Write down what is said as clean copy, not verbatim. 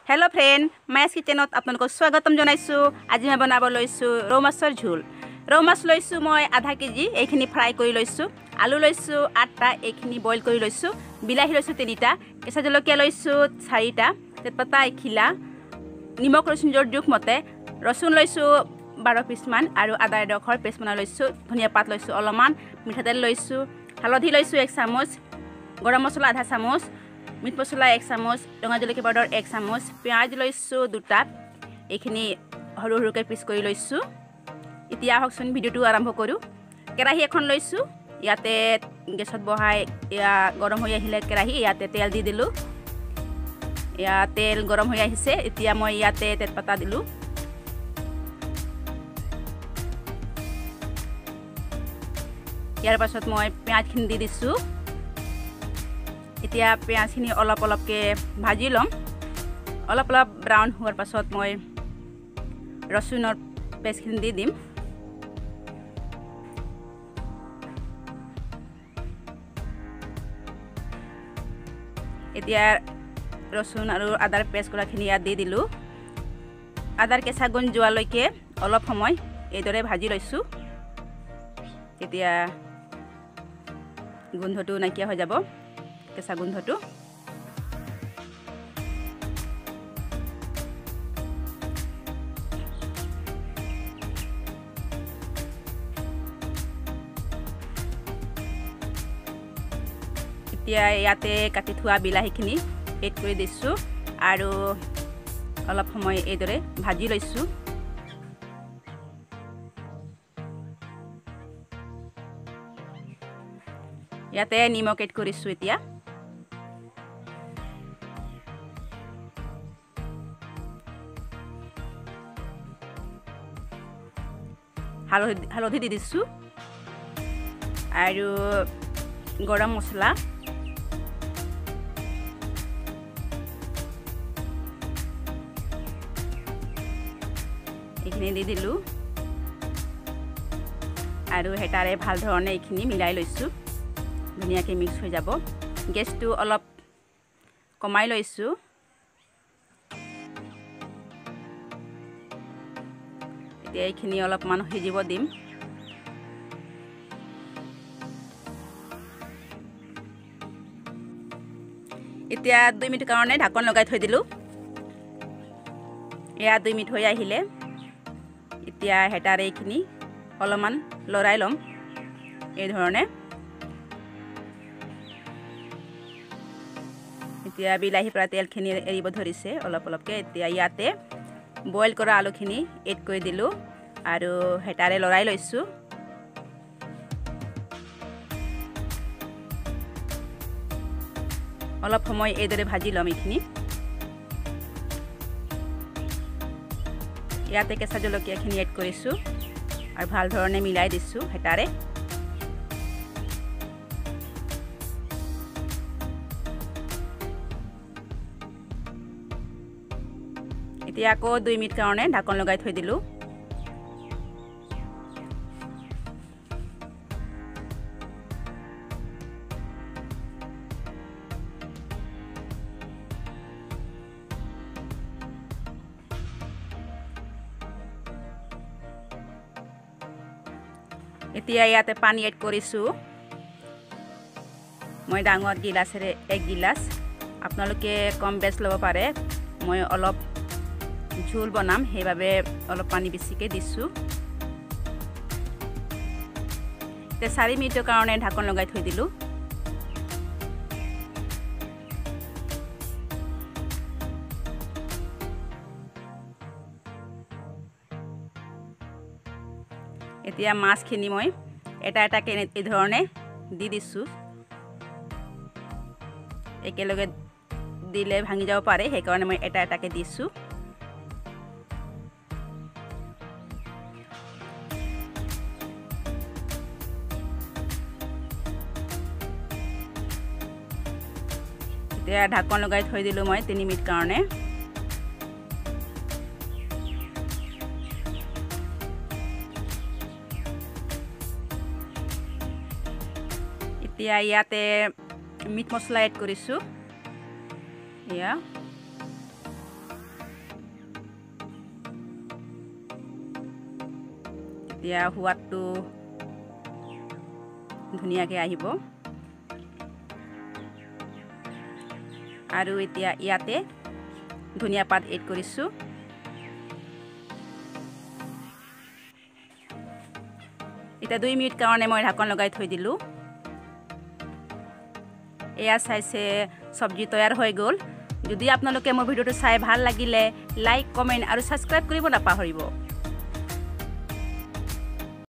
Hello' friend, মায়াছ কিচেনত আপোনালোকক স্বাগতম জনাইছোঁ। আজি মই বনাব লৈছোঁ ৰৌ মাছৰ ঝোল। ৰৌ মাছ লৈছোঁ মই আধা কেজি, এইখিনি ফ্ৰাই কৰি লৈছোঁ। আলু লৈছোঁ 8টা, এইখিনি বইল কৰি লৈছোঁ। বিলাহী লৈছোঁ 3টা, কেঁচা জলকীয়া লৈছোঁ 4টা, তেজপাতা এখিলা, নিমখ লৈছোঁ নিজৰ জোখমতে, ৰচুন লৈছোঁ 12 পিচমান আৰু আদা এডোখৰ পেষ্ট বনাই লৈছোঁ, ধনিয়া পাত লৈছোঁ অলপমান, মিঠাতেল লৈছোঁ, হালধি লৈছোঁ 1 চামুচ, গৰম মছলা আধা চামুচ, মিট মছলা 1 চামুচ, ৰঙা জলকীয়া পাউডাৰ 1 চামুচ, পিঁয়াজ লৈছোঁ 2টা, এইখিনি সৰু সৰুকৈ পিচ কৰি লৈছোঁ। এতিয়া আহকচোন ভিডিঅ'টো আৰম্ভ কৰোঁ। কেৰাহী এখন লৈছোঁ, ইয়াতে গেছত বহাই এয়া গৰম হৈ আহিলে কেৰাহী, ইয়াতে তেল দি দিলোঁ। এয়া তেল গৰম হৈ আহিছে, এতিয়া মই ইয়াতে তেজপাতা দিলোঁ। ইয়াৰ পাছত মই পিঁয়াজখিনি দি দিছোঁ। এতিয়া পিঁয়াজখিনি অলপ অলপকৈ ভাজি ল'ম। অলপ অলপ ব্ৰাউন হোৱাৰ পাছত মই ৰচুনৰ পেষ্টখিনি দি দিম। এতিয়া ৰচুন আৰু আদাৰ পেষ্ট কৰাখিনি ইয়াত দি দিলোঁ। আদাৰ কেঁচা গোন্ধ যোৱালৈকে অলপ সময় এইদৰে ভাজি লৈছোঁ। তেতিয়া গোন্ধটো নাইকিয়া হৈ যাব, কেঁচা গোন্ধটো। এতিয়া ইয়াতে কাটি থোৱা বিলাহীখিনি এড কৰি দিছোঁ আৰু অলপ সময় এইদৰে ভাজি লৈছোঁ। ইয়াতে নিমখ এড কৰিছোঁ। এতিয়া হালধি দি দিছোঁ আৰু গৰম মছলা, এইখিনি দি দিলোঁ আৰু হেতাৰে ভাল ধৰণে এইখিনি মিলাই লৈছোঁ। ধুনীয়াকৈ মিক্স হৈ যাব। গেছটো অলপ কমাই লৈছোঁ। এতিয়া এইখিনি অলপমান সিজিব দিম। এতিয়া 2 মিনিট কাৰণে ঢাকন লগাই থৈ দিলোঁ। এয়া 2 মিনিট হৈ আহিলে। এতিয়া হেতাৰে এইখিনি অলপমান লৰাই ল'ম এই ধৰণে। এতিয়া বিলাহীৰ পৰা তেলখিনি এৰিব ধৰিছে অলপ অলপকৈ। এতিয়া ইয়াতে বইল কৰা আলুখিনি এড কৰি দিলোঁ আৰু হেতাৰে লৰাই লৈছোঁ। অলপ সময় এইদৰে ভাজি ল'ম এইখিনি। ইয়াতে কেঁচা জলকীয়াখিনি এড কৰিছোঁ আৰু ভাল ধৰণে মিলাই দিছোঁ হেতাৰে। এতিয়া আকৌ 2 মিনিট কাৰণে ঢাকন লগাই থৈ দিলোঁ। এতিয়া ইয়াতে পানী এড কৰিছোঁ মই ডাঙৰ গিলাচেৰে 1 গিলাচ। আপোনালোকে কম বেছ ল'ব পাৰে। মই অলপ ঝোল বনাম, সেইবাবে অলপ পানী বেছিকৈ দিছোঁ। এতিয়া 4 মিনিটৰ কাৰণে ঢাকন লগাই থৈ দিলোঁ। এতিয়া মাছখিনি মই এটা এটাকৈ এই ধৰণে দি দিছোঁ। একেলগে দিলে ভাঙি যাব পাৰে, সেইকাৰণে মই এটা এটাকৈ দিছোঁ। এতিয়া ঢাকন লগাই থৈ দিলোঁ মই 3 মিনিট কাৰণে। এতিয়া ইয়াতে মিট মছলা এড কৰিছোঁ। এয়া তেতিয়া সোৱাদটো ধুনীয়াকৈ আহিব। আৰু এতিয়া ইয়াতে ধনিয়া পাত এড কৰিছোঁ। এতিয়া 2 মিনিট কাৰণে মই ঢাকন লগাই থৈ দিলোঁ। এয়া চাইছে চব্জি তৈয়াৰ হৈ গ'ল। যদি আপোনালোকে মোৰ ভিডিঅ'টো চাই ভাল লাগিলে লাইক, কমেণ্ট আৰু ছাবস্ক্ৰাইব কৰিব নাপাহৰিব।